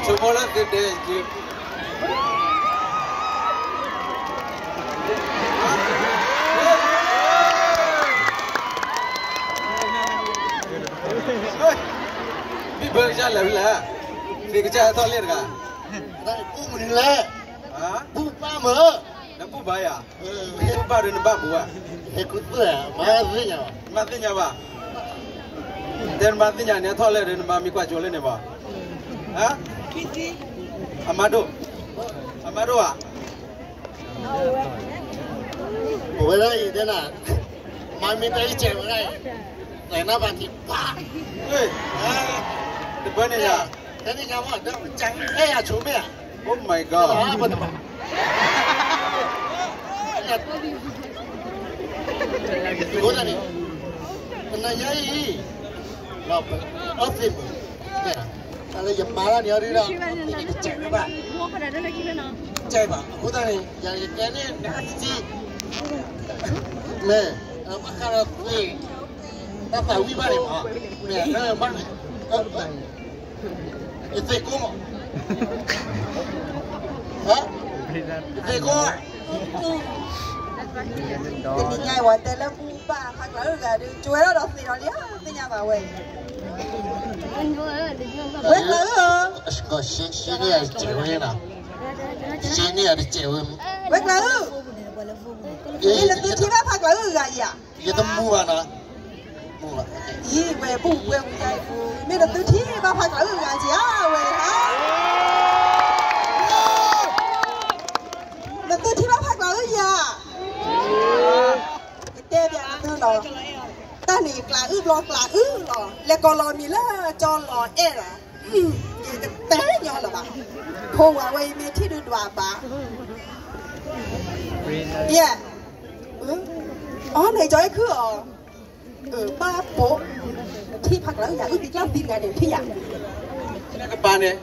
ဆိကမိၣ်လၢသုတဲက့ၤ မ့ၢ်ဘၢကစၢ်လဲၤဖဲလဲၣ်, သ့ၣ်ကစၢ်ဟဲထီၣ်လဲၣ်တဂၤ, ပူၣ်မနုၤလဲၣ်, ပူၣ်ပၢ်မၢ, နပူၣ်ဘၣ်ယၤ, ပူၣ်ဘၣ်ဒီးနဘၣ်ပူၤဘၣ်, မၤသ့ၣ်ညါဘၣ်, တဲနမၤသ့ၣ်ညါန့ၣ် ထီၣ်လဲၣ်ဒီးနမၤမံၤကွၢ်ကၠိလၢန့ၣ်ဘၣ်, အမါဒိၣ်, အမါဒိၣ်ဧါ ပဝဲဒၣ်အံၤတဲနၤ, မၤမ့ၢ်တဲယကဲးဝဲဒၣ်အံၤ, သဲနၢ်ဘၣ်ထံပၢ်, တဘၢန့ၣ်ယၤ, တဲန့ၣ်ညါမ့ၢ်ဒီးကဲးအဲၣ်ယၤဆိမ့ၢ်ဧါ, Oh my god, အဃိသတးန့ၣ်, နယဲအံၤ, အီသ့ၣ်မုၣ်, တၢ်လၢယမါလၢန့ၣ်အီၤဒ်ဒီး, ကဲးဘၣ်, ကဲးဘၣ်, အဃိသတးန့ၣ် ယကဲန့ၣ်နအသံ, မ့ၢ်, ဘၣ်ဃးဒီးသ့ၣ်, တၢ်သးဝံၣ်ဘၣ်န့ၣ်မး, မ့ၢ်, ယသ့ၣ်ကိၢ်မး, ယသ့ၣ်ကိၢ်, တနံၤညါအံၤဝဲတဲလၢပူၣ်ပၢ်ဖးကျးအုၣ်တဂၤဒီး ကၠိဝဲဒၣ်ဒီးသ့ၣ်ဒီးလံဧါ, သ့ၣ်ညါဘၣ်ဝဲအံၤ, ဝဲကျးအုၣ်ဧၢ, ရှ့န့ၢ်အတကဲးဝဲ, ရှ့န့ၢ်အတကဲးဝဲ, ဝဲကျးအုၣ်, မ့ၢ်နသုထံၣ်ဘၣ်ဖးကျးအုၣ်တဂၤဧါ, ယတမူဘၣ်နီၤ, ယံၤဝဲပူၣ်ဝဲဝံၤ, မ့ၢ်နသုထံၣ်ဘၣ်ဖးကျးအုၣ်တဂၤဧါ, ဝဲဧါ, နသုထံၣ်ဘၣ်ဖးကျးအုၣ်ဧါ, ကတဲဘၣ်သုလီၤ, တၢ်န့ၣ်ကျးအုၣ်ဘျီကျးအုၣ်လီၤ, လဲၤကိးလီၤမံၤလၢကၠီလီၤအဲၣ်လီၤ, ယတတဲညီလၢၤဘၣ်, ဖိဝဲဝဲအံၤမ့ၢ်ထံၣ်ဒုးဒွးဘၣ်, ယဲ, အီၤန့ၣ်ကၠီအဲၣ်ခုၣ်အီၤ, ဘၣ်ပိာ်, ထံၣ်ဖးကျးအုၣ်ယၤ အုၣ်သံကျၢ်သံတဂၤန့ၣ် ထံၣ်ယၤ, ကျဲကပၤန့ၣ်,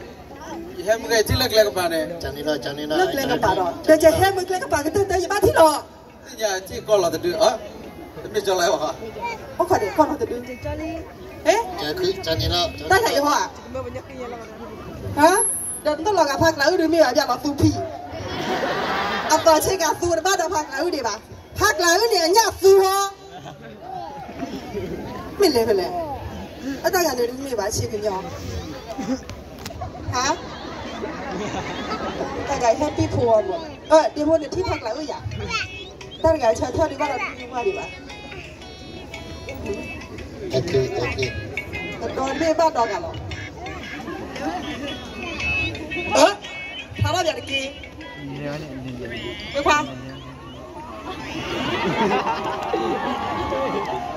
ယဟဲမုၢ်ဂဲၤထံၣ်လၢကျဲကပၤန့ၣ်, လၢကျဲကပၤဒီး ဒီးယဟဲမုၢ်ကျဲကပၤကတၢၢ်တၢၢ်ယဘၣ်ထံၣ်လီၤ, သ့ၣ်ညါထံၣ်ကီၢ်လီၤတဒု, တမ့ၢ်ကၠီလၢဟီ, အိၣ်ခီန့ၣ်ကီၢ်လီၤတဒု, ဟဲ, တၢ်ခါအံၤဟီဧါ, ဟါ, ဒီးနတလီၤဂာ်ဖးကျးအုၣ်ဒုးမ့ၢ်ဘၣ် ဘၣ်လီၤသူဖံး, အသီဆ့ကၤသူတဘၣ်ဒီးဖးကျးအုၣ်ဒံးဘၣ်, ဖးကျးအုၣ်န့ၣ်အညၣ်သူဟီ မ့ၢ်လဲၤဖဲလဲၣ်, အတၢ်ဂၤန့ၣ်ဒုးမ့ၢ်ဘၣ်ဆ့ကညီ, ဟါ, တၢ်ဂၤ happy ဖိအီၤမး, ဒ့ဖိန့ၣ်ထံၣ်ဖးကျးအုၣ်ယၤ, တၢ်တဂၤဆၢထၢၣ်ဒုးဘၣ်ဒီးဒုးမ့ၢ်ဝါဒံးဘၣ်, ကဒီးမ့ၢ်ဘၣ်ဒီးဂၤလီၤ, ဖးထီၣ်ပၠးတက့ၢ်, ခွါ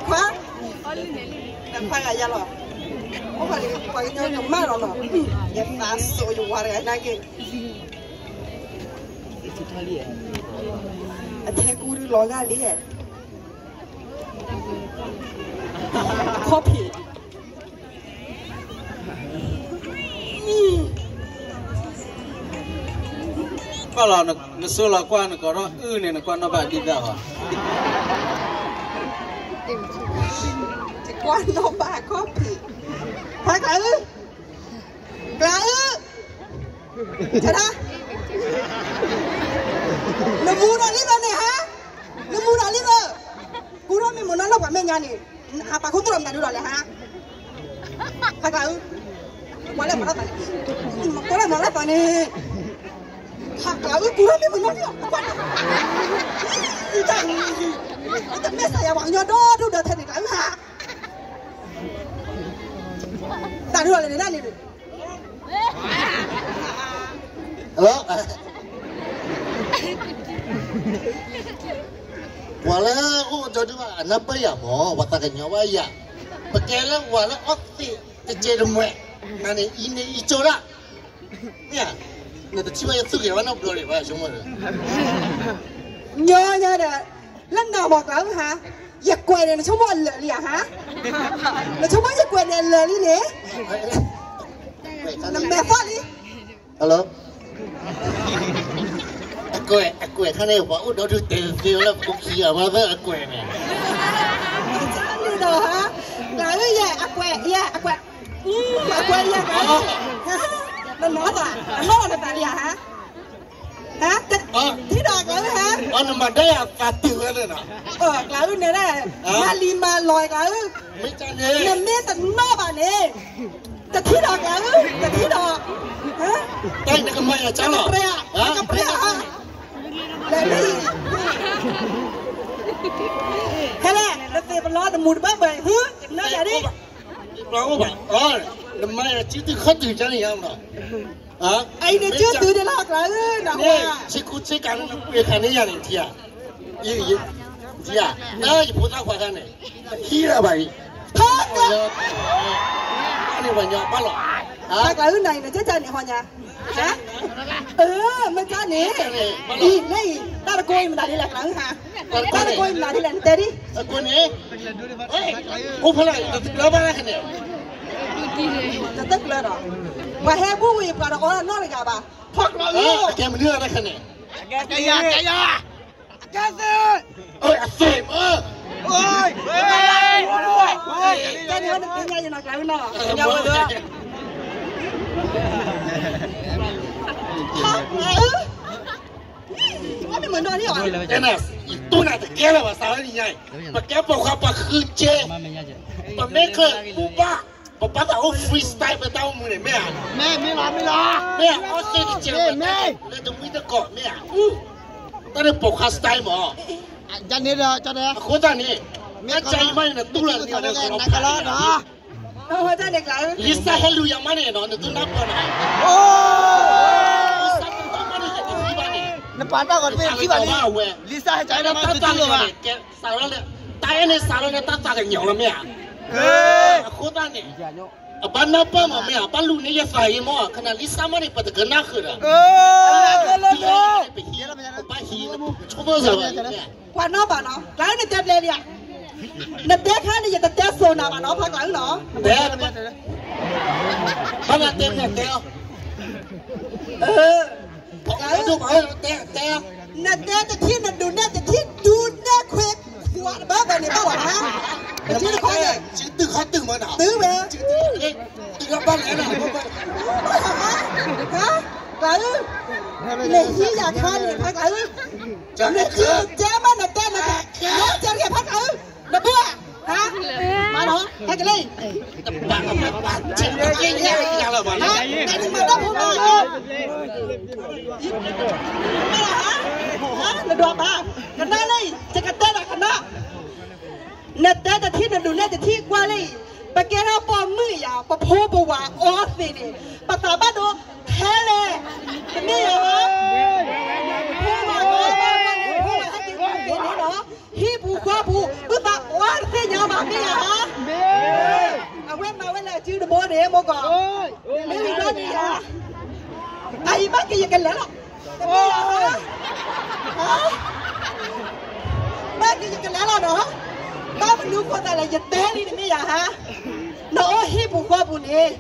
ခွါ, နခွါဂၤယၤလီၤ, အိၣ်ခီန့ၣ် ပှၤကညီကမၣ်လီၤနီၤ, ယသးစိၤယဝၤတဂၤနာ်က့, အထဲကူဒုးလီၤဂာ်လံ, ခီၣ်ဖံး ဘၣ်လီၤ, နဆိလီၤကွၢ်နကိးထီၣ်အုၣ်န့ၣ် နကွၢ်နီၣ်ဘၣ်ဒံးဘၣ်ဘၣ်, ယကွၢ်နီၣ်ဘၣ်ခီၣ်ဖံး, ဖးကျးအုၣ်, ကျးအုၣ်, နမူဒီးလံ ဘၣ်န့ၣ်ဟါ, နမူဒီးလံ ဘၣ်, ကူထီၣ်မ့ၢ်မနုၤလၢပှၤမဲာ်ညါန့ၣ်, ဟးပာ်ခူသူၣ်ဒီးမတၤဒုဒီးလဲၣ်ဟါ, ဖးကျးအုၣ်, ကွၢ်လၢမၤထီၣ်သးန့ၣ်, ကွၢ်လၢမၤထီၣ်သးန့ၣ်, ဖးကျးအုၣ် ကူထီၣ်မ့ၢ်မနုၤလံ ကွၢ်န့ၣ်, တၢ်, တမ့ၢ်စၢ်ယွၤပှၤကညီဒီဒူၣ်ဒီထၢန့ၣ် ကျးအုၣ်ဟါ, တၢ်ဒုဒီးလဲၣ်န့ၣ်ဒၣ်န့ၣ်ဒုး လီၤ, ပှၤလၢအိၣ်ဒီဒူၣ်ဘၣ် အနၢ်ပၢၢ်ယၤမး ပှၤသးကညီၤဘၣ်ယၤ, ပကဲလၢပှၤလၢအီသံးတကဲတမှဲး, နန့ၣ်အံၤန့ၣ်အံၤကၠိဒၣ်, မ့ၢ်ဧါ, နတထံၣ်ဘၣ်ယသူၣ်က့ၤဘၣ်နီတဘျီဒံးဘၣ် ဆိကမိၣ်ဒီး ညီညီဒီး လၢနၤမၤကျးအုၣ်ဟါ, ယကွဲးန့ၣ် နဆိကမိၣ်အလၢာ်လံဧါဟါ, နဆိကမိၣ်ယကွဲးန့ၣ်အလၢာ်လံန့ၣ်, နမဲာ်သၣ်လံ, hello, အကွဲး အကွဲးခါန့ၣ် ပှၤအိၣ်ဒီဒူၣ်တဲသ့လၢပခိၣ်ခံဂၤမၤသၢအကွဲးန့ၣ်, န့ၣ်ဒီးဟါ, ကျးအုၣ်ယဲ အကွဲး ယဲ အကွဲး, အကွဲးယဲ ကွဲး, နီၢ်သး အနီၢ်လီၤနသးလံဧါ, ဟါ, ထံၣ်ဒီးကျးဧၢဟါ, နမၤဒၣ်ယၤသးတုၤဝဲန့ၣ်နီၤ, ကျးဧၢန့ၣ်, မၤလံၤမၤလီၤကျးဧၢ, နမ့ၢ်တနီၣ်ဘၣ်န့ၣ်, တထံၣ်ဒီးကျးဧၢ, တထံၣ်ဒီး, တၢ်နကမၤယၤကၢ်လီၤ, ကပြဲဧါ, လဲၤလံ, ဟဲလဲၣ် နသ့ၣ်ပလီတမူၤတဘၣ်ဘၣ်, ဟု, နၤယၤဒ် ဘၣ်, နမၤယၤစုတုၤခီၣ်တုၤကန့ၣ်ယါ, အံၤန့ၣ်စုတုၤဒ်လီၤကျးဧၢ, နဟါ, ဆ့ကူဆ့ကၤလၢနပှ့ၤခါန့ၣ်ယၤန့ၣ်ထံဧါ, ယဖိသၣ်ခွါခါန့ၣ်, ဟံးလၢၤဘၣ်အံၤ, န့ၣ်ပှၤညီဘၣ်လီၤ, ကျးဧၢ နၤအံၤနကၢ်န့ၣ်ဟီညါ, မ့ၢ်ကၢ်န့ၣ်, အံၤလၢအံၤ တၢ်တကိအံၤမနုၤဒ်လဲၣ်ကျးဧၢဟါ, တၢ်တကိအံၤမနုၤဒ်လဲၣ် နတဲဒ်, အိၣ်ဖဲလဲၣ် တကျၢၤဘၣ်န့ၣ်, တကျၢၤဒီး, ပှၤဟဲဘူၣ်ဝံၤပှၤတအီနီတဂၤဘၣ်, ဖီကျးဧၢ, အကဲမနုၤအီၤတခါန့ၣ်, အကဲသ့ၣ်, အသ့ၣ်မး, ကဲန့ၣ်နသ့ၣ်ညါယနီၤကျးဧၢနီၤ, ယတူၢ်နၤတကဲလၢၤဘၣ် စးဝဲနံၤညါအံၤ, ပကဲပိာ်ခွါပှၤဃုကဲ, ပမ့ၢ်ချၢၣ်ပူၤဘၣ်, ပဘၣ်သးအိၣ် freestyle ပတၢ်အိၣ်မူန့ၣ်မ့ၢ်ဧါ, မ့ၢ်အီၣ်သ့ၣ်တစဲး လၢတမှံတကိးမ့ၢ်ဧါ, တၢ်န့ၣ်ပိာ်ခွါ style မး, အဃိသတးန့ၣ်, မ့ၢ်ကၢ်အံၤမးန့ၣ် နတူၢ်လီၤနၤကလီဒီး လံစၢ်ဟဲလူၤယၤမးန့ၣ်နီၤ နသုနၢ်ပၢၢ်နီၤ, လံစၢ်တၢ်မးန့ၣ် ယတထံၣ်ဘၣ်န့ၣ်, နပာ်တၢ်ဂီၤတဘ့ၣ်ထံၣ်ဘၣ်လံ, လံစၢ်ဟဲကၢ်အံၤမး တၢ်သးကညီၤန့ၣ် စးထီၣ်လၢ, တၢ်အဲၣ်န့ၣ်စးထီၣ်လၢတၢ်သးကညီၤလီၤမ့ၢ်ဧါ, အဃိသတးန့ၣ်, အဘၣ်နၢ်ပၢၢ်မးမ့ၢ်ဧါ, ဘၣ်လူၤန့ၢ်ယသးအံၤမး ခနၣ်လံစၢ်မးန့ၣ် ပတကနၣ်ဃုာ်ဒီး, ပဟံး, ပဘၣ်ဟံး, ဆိကမိၣ်စၢၤဘၣ် ပှၤနီၢ်ဘၣ်နီၤ, ကျးနတဲပျဲလံဧါ, နတဲခါန့ၣ် ယတတဲစိၤနၤဘၣ်နီၤ ဖးကျးဧၢနီၤ, ဘၣ်နတဲမ့ၢ်တဲအီၤ, တဲတဲ, နတဲတထံၣ်နဒုးနဲၣ်တထံၣ် ဒုးနဲၣ်ခွဲးခွးတဘၣ်ဘၣ်န့ၣ်ဘၣ်ဝဲ, တထံၣ်တခီန့ၣ်, တုၤခီတုၤမးနီၤ, တုၤဝဲ, တုၤဘၣ်လဲၣ်နီၤ, ဖးကျးဧၢ, နဟံးယၤခါန့ၣ် ဖးကျးဧၢ, နကတဲမးနတဲနတဲ, နတဲတဂ့ၤ ဖးကျးဧၢ, နဘၣ်, မးနီၤ ဟဲက့ၤလံ, နဒွးဘၣ်, ကနၣ်လံ, ယကတဲနၤကနၣ်, နတဲတထံၣ်နဒုးနဲၣ်တထံၣ်ကွၢ်လံ, ပကဲထီၣ်ပိာ်မုၣ်ယၤ ပဖိပဝၤအီသံးန့ၣ်, ပသးဘၣ်ဒိထဲလဲၣ်, တမ့ၢ်ယၤဧါ, ဖိပဝၤအီဘၣ်န့ၣ် ဖိပဝၤဟဲက့ၤန့ၣ်နီၤ, ဟံၣ်ပူၤဃီပူၤ ပုၢ်သးအီတသ့ၣ်ညါဘၣ်မ့ၢ်ယၤဧါ, အဝဲမၤဝဲလၢအစုတဘိန့ၣ် မိၢ်ကီၢ်, မ့ၢ်ဝံၤဘျီန့ၣ်ယၤ, အအံၤဘၣ်က့ၤယကလဲၤလီၤ, တမ့ၢ်ယၤဧါ, ဘၣ်က့ၤယကလဲၤလီၤနီၤ, ဘၣ်မနုၤဃိသးလဲၣ် ယတဲလံတမ့ၢ်ယၤဧါ, နအီဟံၣ်ပူၤဃီပူၤန့ၣ်,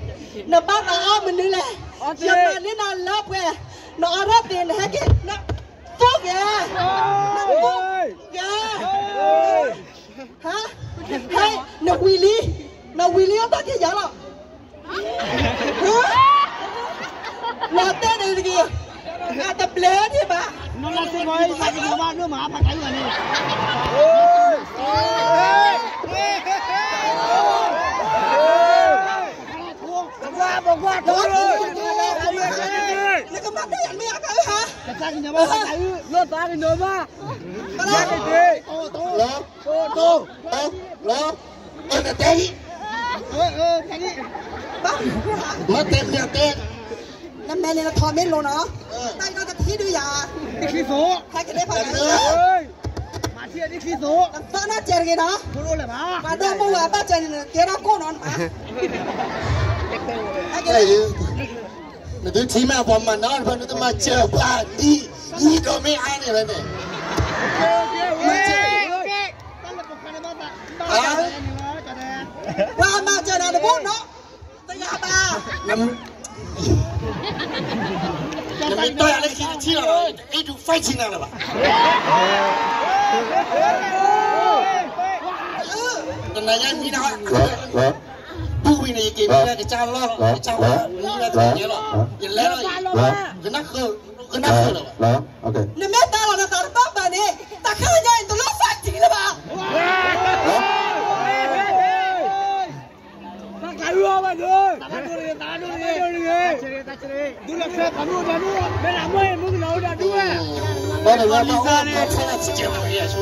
နဘၣ်သးအီမနုၤလဲၣ်, ယမၤန့ၢ်နၤလၢပှဲၤ, နအီထီၣ်သ့နဟဲက့ၤ, နသိၣ်က့ၤ, နသိၣ်က့ၤ, ဟါ, ဟဲ, နဝံၤလံ, နဝံၤလံအဘၣ်က့ၤယၤလီၤ, လီၤတဲာ်န့ၣ်တဂ့ၤ, အတဘျဲဒံးဘၣ်, နမၤစ့ၢ်ကီးအံၤသးကညီၤဘၣ်ဒိၣ်မး ဖးကျးအံၤဘၣ်န့ၣ်, နကမၤတဲယၤမ့ၢ်အကၢဟါ, ကစၢ်ကညီၤဘၣ်ဖးကျးအံၤ, လိၣ်သးကညီၤဘၣ်, လီၤ, လီၤ, လီၤ, နတဲလံ, မ့ၢ်တဲမ့ၢ်တဲ, နမဲာ်န့ၣ်နထီၣ်မ့ၢ်လိၤနီၤ, တၢ်အံၤဒီးတထံၣ်ဒုးယၤ, တချံသိး, ဟဲက့ၤလၢဖးကျးအံၤ, မၤထံၣ်တချံသိး, နသးနၢ်စဲးတဂ့ၤနီၤ, ပှၤဒီမိၢ်ဝဲအဘၣ်စဲးန့ၣ် နကဲထီၣ်ကိၣ်နီၤနမၤ, နသုထံၣ်မ့ၢ်ပှၤမၤနီၤတဖၣ် နတမၤစၢၤပှၤဒ်, ယံၤဒီးမ့ၢ်အါန့ၣ်ဝဲန့ၣ်, မၤစၢၤ, ပှၤမၤစၢၤနၤတဘိနီၤ, တဂၤဘၣ်, နမ့ၢ်တီၢ်ယၤလၢခံတထံၣ်လီၤ, အဲၣ်ဒိး fight နၤလၢၤဘၣ်, တနၤညါမံနၤ, ပူၤ ယက့ၤကစၢ်လီၢ်လီၤ, ကစၢ်လီၢ်လီၤ, ယလဲၤလီၤ, ယနၢ်ဃုာ်, ကနၢ်ဃုာ်လီၤ, နမ့ၢ်တၢ်လီၤနသးတဘၣ်ဘၣ်န့ၣ်, တၢ်ခဲလၢာ်ညါန့ၣ် တလိၣ်သးထံလၢၤဘၣ်. ဘၣ်န့ၣ်လၢဘၣ်အိၣ်